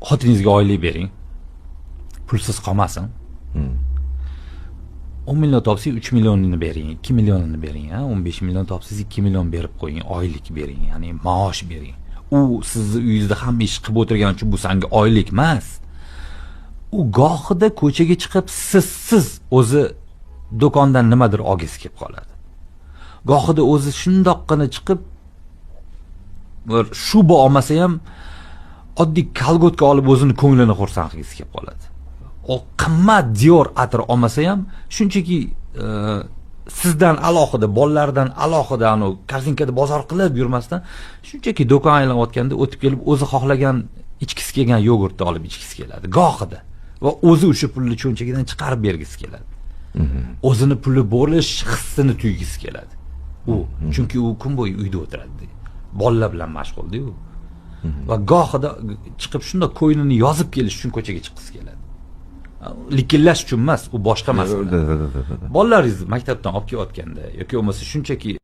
Xotiningizga oylik bering, pulsiz qolmasin. 10 million topsangiz, 3 millionini bering, 2 millionini bering. A, 15 million topsangiz, 2 million berib qo'ying, oylik bering, ya'ni maosh bering. U sizni uyingizda hamma ish qilib o'tirgani uchun bu sanga oylik emas. U gohida ko'chaga chiqib, sizsiz o'zi do'kondan nimadir olgisi kelib qoladi. Gohida o'zi shundoqqina chiqib, bir shuba olmasa ham, oddiy колготка olib, o'zini ko'nglini xursand qilgisi kelib qoladi. U qimmat Dior atir olmasa ham, shunchaki sizdan alohida, bolalardan alohida, anavi korzinkada bozor qilib yurmasdan, shunchaki do'kon aylanayotganda o'tib kelib, o'zi xohlagan, ichgisi kelgan yogurtni olib ichgisi keladi gohida va o'zi o'sha pulni cho'ntagidan chiqarib bergisi keladi. O'zini puli bo'lish hissini tuygisi keladi u, chunki u kun bo'yi uyda o'tiradi, bolalar bilan mashg'ulda u. Va gohida chiqib, shundoq ko'nglini yozib kelish uchun ko'chaga chiqqisi keladi, likillash uchun emas, u boshqa masala. Bolalaringizni maktabdan olib kelayotganda yoki bo'lmasa shunchaki